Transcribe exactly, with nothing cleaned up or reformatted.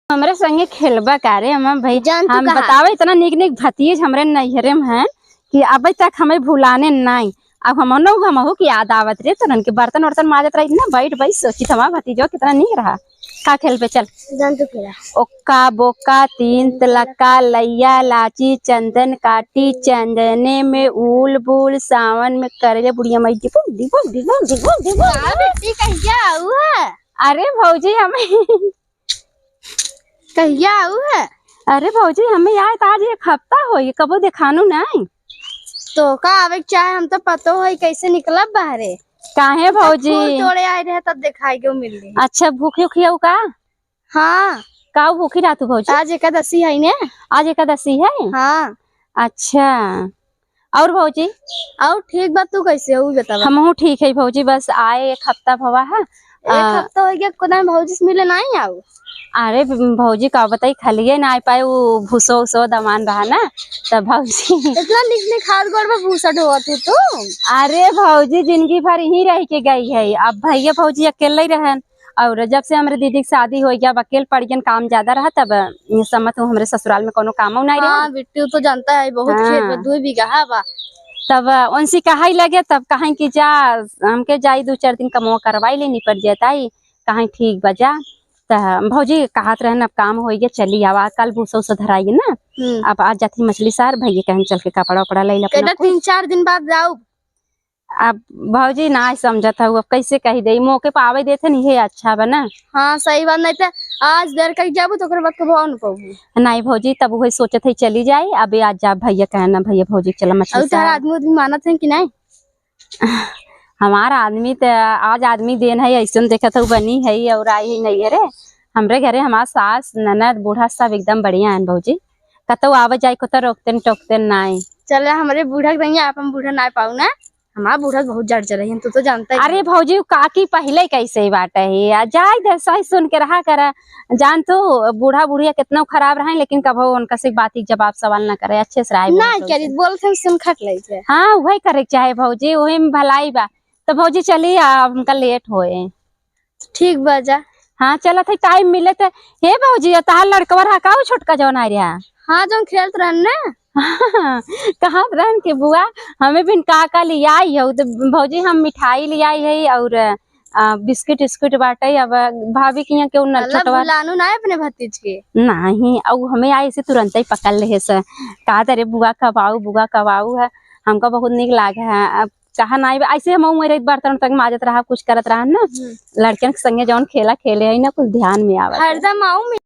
हमरे संगे खेलबा का रे अम्मा भाई? जान तू हम कहाँ? बतावे, इतना नीक नीक भतीज हमरे नैहरे में हैं कि अबे तक हमें भुलाने नाई। अब हम नौ हमहू की याद आवत रे, तोरन के बर्तन वर्तन माजत रही ना, बैठ बैठ सोचित हमार भतीजो कितना नीक रहा। का खेलबे चल? जान तू खेला। ओक्का बोक्का, तीन तलक्का, लैया लाची, चंदन काटी, चंदने में उल बुल, सावन में करेले बुढ़िया माई, डिबुक, डिबुक, डिबुक, डिबुक, डिबुक। का बेटी, कहिया आऊ है? अरे भौजी, हमें कहिया आऊ है? अरे भौजी, हमें आए तो आज एक हफ्ता होई, कबो देखानू नाई। तो का आवे के चाहे, हम तो पतो होई कैसे निकलब बाहरे। काहे हम तो भौजी? फूल तोड़े आए रहे, तब देखाई के मिलली। अच्छा, भूखी उखी हऊ का? हाँ। का भूखी रहा तू भौजी? आज एकादशी है ने। आज एकादशी है? हाँ। अच्छा, और भौजी? और ठीक बा, तू कैसे हो, बतावा? हमहू ठीक है भौजी, बस आए एक हफ्ता भवा है। एक आ, हफ्ता हो गया, कोना भौजी से मिले नहीं आओ? अरे ब-, भौजी का बताई, खलिए ना आ पाए, वो भूसो उसो दमान रहा ना, तब भौजी इतना निक निक हाथ गोड़ में भूसा ढोवत हो तू। अरे भौजी, जिंदगी भर यहीं रह के गई है, अब भैया भौजी अकेले ही रहन, और जब से हमरे दीदी के शादी हो गया, अब अकेल पड़ गयन, काम ज्यादा रहा, तब ये समझ तू हमरे ससुराल में कोनो कामो नहीं रहा। हाँ बिट्टू, तो जानता है बहुत हाँ। खेत में दो बीघा है बा। तब उनसे कहाई लगे, तब कहें कि जा, हमके जाई दो चार दिन कमवा करवाई ले, निपट जाता ही, कहें ठीक बा जा। त भौजी कहत रहन, अब काम हो गया, चली आवा, कल भूसा उसा धराई ना, हम्म। अब आज जाती मछली सार, भैया कहें चल के कपड़ा उपड़ा ले ले अपना कहता कुल। तीन चार दिन बाद जाओ। अब भौजी ना समझत हऊ, अब कैसे कही दे, मौके पर आवे देथे न, इहे अच्छा बा ना। हाँ सही बात, नहीं तो आज देर कर जाबू तो ओकरे बाद कबो न पाबू। नहीं भौजी, तब वही सोचत है चली जाए, अबे आज जा भैया कहे ना, भैया भौजी चला मछली और तार सार। आदमी उदमी मानत है कि नहीं? हमार आदमी त आज आदमी देन है, ऐसन देखत हऊ बनी है और आई है नहीं रे। हमरे घरे हमार सास ननद बूढ़ा सब एकदम बढ़िया है भौजी, कतौ आवे जाए को तो रोकते न टोकते नाई। चले हमरे बूढ़ा के देंगे, आप हम बूढ़ा ना पाऊ ना। हमार बूढ़ा बहुत जड़ चले हैं, तू तो जानता ही अरे है। भौजी, उ काकी पहिले कैसे ही बाटे ही, आ जाए दे, सही सुन के रहा करे। जान तू, बूढ़ा बुढ़िया कितना खराब रहे, लेकिन कभो उनका से बात ही जवाब सवाल ना करे, अच्छे से रहे ना बूढ़ा करी, से। बोलत हम सुन खट ले छे। हाँ, वही करे के चाहे भौजी, वही में भलाई बा। तो भौजी चली, आ, हमका लेट होए। ठीक बा जा। हाँ, चलत है, टाइम मिले तो। हे भौजी, ये तहार लड़कवा रहा का, उ छोटका जौन आ रहा? हाँ, जौन खेलत रहन ना। कहत रहन कि बुआ, हमें बिन का का लियाई हो, तो भौजी हम मिठाई लियाई है और, आ, बिस्किट उस्किट बाटे। अब भाभी के यहाँ केहू न अल्लाह छोटवा भुलानू ना अपने भतीज के। नहीं, अब हमें आई से तुरंत ही पकड़ ले से, कहा, "अरे बुआ कब आऊ, बुआ कब आऊ है?" हमका बहुत नीक लागे है। अब कहा नाई बा, ऐसे हम उम्र एक बर्तन तक माजत रहा, कुछ करत रहा ना। हम्म। लड़कन के संगे जौन खेला खेले है ना, कुछ ध्यान में आवत है। हरदम आऊ में।